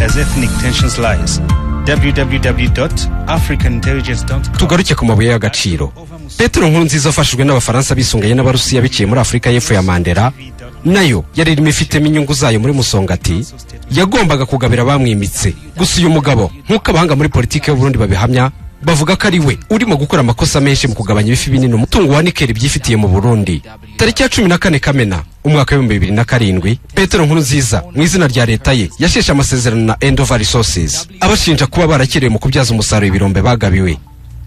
As ethnic tensions rise. www.africanintelligence.com. Tugaruke ku mabuye y'agaciro. Petero Nkurunziza afashijwe n'Abafaransa bisunganye n'Abarusiya biciye muri Afurika y'Epfo ya Mandela, nayo yari irimo ifitemo inyungu zayo muri Musongati, yagombaga kugabira abamwimitse. Gusa uyu mugabo, nk'uko abahanga muri politiki y'u Burundi babihamya, bavuga ko ari we urimo gukora amakosa menshi mu kugabanya ibifi binini umutungo wa nikeli byifitiye mu Burundi. Tariki ya 14 Kamena umwaka w'2007, Petero Nkurunziza mu izina rya leta ye yasheshe amasezerano na Endeavour Resources, abashinja kuba barakerewe mu kubyaza umusaruro ibirombe bagabiwe.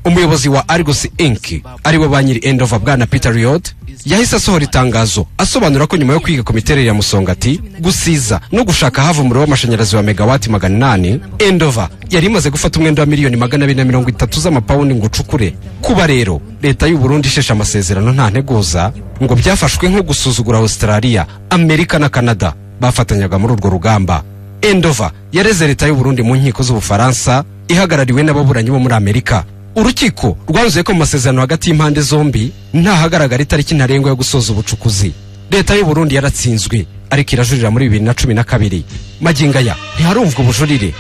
Umuyobozi wa Argos Inc., aribo ba nyiri Endeavour, bwana Peter Riod, yahise asohora itangazo asobanura ko nyuma yo kwiga ku miterere ya Musongati, Gusiza no gushaka hava umuriro w'amashanyarazi wa megawati 800, Endeavour yari imaze gufata umwenda wa miliyoni 230 z'amapawundi ngo ucukure. Kuba rero leta y'u Burundi isheshe amasezerano nta nteguza, ngo byafashwe nko gusuzugura Australia, Amerika na Canada bafatanyaga muri urwo rugamba. Endeavour yareze leta y'u Burundi mu nkiko z'Ubufaransa ihagarariwe n'ababuranyi bo muri Amerika. Urukiko rwanzuye ko mu masezerano hagati y'impande zombi ntahagaragara itariki ntarengwa yo gusoza ubucukuzi. Leta y'u Burundi yaratsinzwe, ariko irajurira muri 2012. Magingo aya ntiharumvwa ubujurire.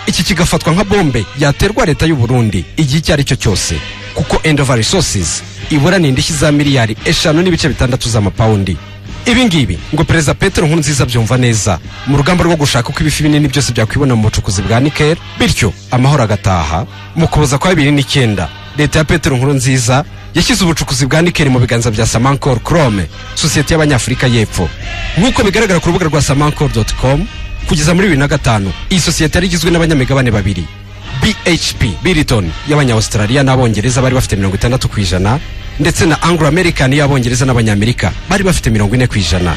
Iki kigafatwa nka bombe yaterwa leta y'u Burundi igihe icyo ari cyo cyose, kuko Endeavour Resources iburana indishyi za miliyari 5.6 z'amapawundi. Ibi ngibi ngo Perezida Petero Nkurunziza abyumva neza mu rugamba rwo gushaka uko ibifi binini byose byakwibona mu bucukuzi bwa nikel, bityo amahoro agataha. Mu Kuboza kwa 2009, leta ya Petero Nkurunziza yashyize ubucukuzi bwa nikel mu biganza bya Samancor Chrome, sosiyete y'Abanyafurika y'Epfo. Nk'uko bigaragara ku rubuga rwa samancor.com, kugeza muri 2005 iyi sosiyete yari igizwe n'abanyamigabane babiri: BHP Billiton y'Abanya-Australia n'Abongereza bari bafite 60%, ndetse na Anglo American y'Abongereza n'Abanyamerika bari bafite 40%.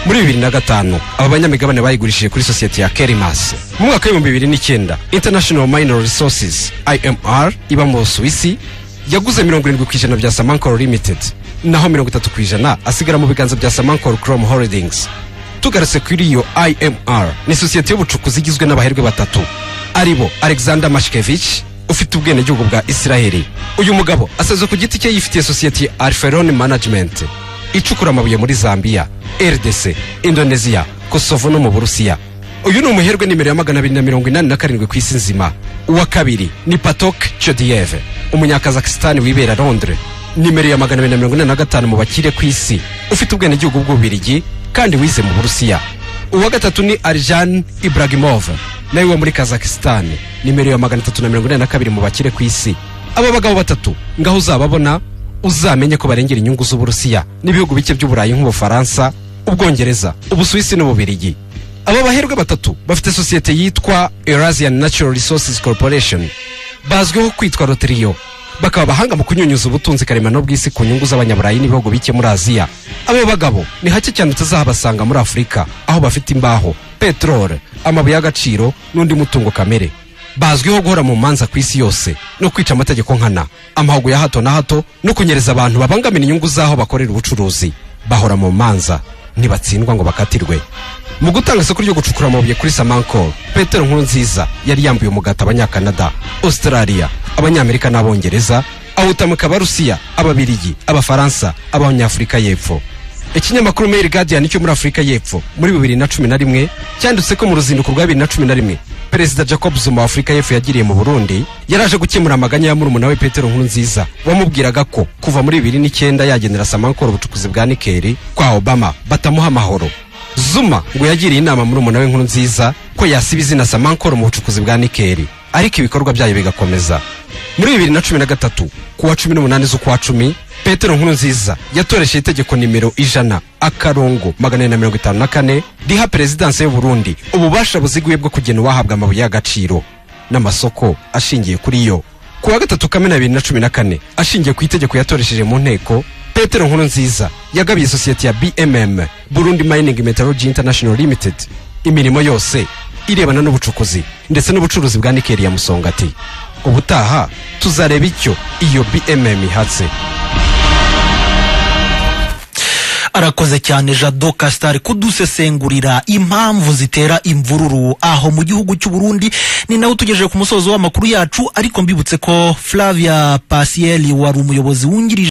Muri 2005 aba banyamigabane bayigurishije kuri sosiyete ya Kerimas. Mu mwaka w'2009, International Mineral Resources, IMR, iba mu Busuwisi yaguze 70% bya Samancor Limited, naho 30% asigara mu biganza bya Samancor Chrome Holdings. Tugarutse kuri iyo IMR, ni sosiyete y'ubucukuzi igizwe n'abaherwe batatu, aribo Alexander Mashkevich ufite ubwenegihugu bwa Israheli. Uyu mugabo asaze ku giti cye yifitiye sosiyete ya Alferon Management icukura amabuye muri Zambia, RDC, Indonesia, Kosovo no mu Burusiya. Uyu ni umuherwe nimero ya 287 ku isi nzima. Uwa kabiri ni Patok Chodiev, Umunyakazakistani wibera Londres, nimero ya 245 mu bakire ku isi, ufite ubwenegihugu bw'Ububirigi kandi wize mu Burusiya. Uwa gatatu ni Arjan Ibragimov, nawe wo muri Kazakhstan, nimero ya 342 mu bakire ku isi. Aba bagabo batatu ngaho uzababona uzamenye ko barengera inyungu z'Uburusiya n'ibihugu bike by'Uburayi nk'Ubufaransa, Ubwongereza, Ubusuwisi n'Ububirigi. Aba baherwe batatu bafite sosiyete yitwa Eurasian Natural Resources Corporation, bazwiho kwitwa Rotrio, bakaba abahanga mu kunyunyuza ubutunzi karemano bw'isi ku nyungu z'Abanyaburayi n'ibihugu bike muri Aziya. Abo bagabo ni hake cyane utazahabasanga muri Afurika, aho bafite imbaho, peteroli, amabuye y'agaciro n'undi mutungo kamere. Bazwiho guhora mu manza ku isi yose no kwica amategeko nkana, amahugu ya hato na hato no kunyereza abantu babangamira inyungu z'aho bakorera ubucuruzi. Bahora mu manza, ntibatsindwa ngo bakatirwe. Mu gutanga isoko ryo gucukura amabuye kuri Samancor, Petero Nkurunziza yari yambuye umugati Abanyakanada, Australia, Abanyamerika n'Abongereza, awutamuka Abarusiya, Ababirigi, Abafaransa, Abanyafurika y'Epfo. Ikinyamakuru Mail Guardian cyo muri Afurika y'Epfo muri 2011 cyanditse ko mu ruzinduko rwa 2011 Perezida Jacob Zuma wa Afurika y'Epfo yagiriye mu Burundi, yaraje gukemura amaganya ya murumuna we Petero Nkurunziza, wamubwiraga ko kuva muri 2009 yagenera Samancor ubucukuzi bwa nikeli kwa Obama batamuha amahoro. Zuma ngo yagiriye inama murumuna we Nkurunziza ko yasiba izina Samancor mu bucukuzi bwa nikeli, ariko ibikorwa byayo bigakomeza. Muri 2013, kuwa 18 z'ukwa 10, Petero Nkurunziza yatoresheje itegeko nimero 100-454 riha perezidansi y'u Burundi ububasha buziguye bwo kugena uwahabwa amabuye y'agaciro n'amasoko ashingiye kuri yo. Kuwa 3 Kamena 2014, ashingiye ku itegeko yatoresheje mu nteko, Petero Nkurunziza yagabiye sosiyete ya BMM, Burundi Mining Metallurgy International Limited, imirimo yose irebana n'ubucukuzi ndetse n'ubucuruzi bwa nikeli ya Musongati. Ubutaha tuzareba icyo iyo BMM ihatse. Arakoze cyane Jado Castar kudusesengurira impamvu zitera imvururu aho mu gihugu cy'u Burundi. Ni nawe tugejeje ku musozo w'amakuru yacu, ariko mbibutse ko Flavia Pasieli wari umuyobozi wungirije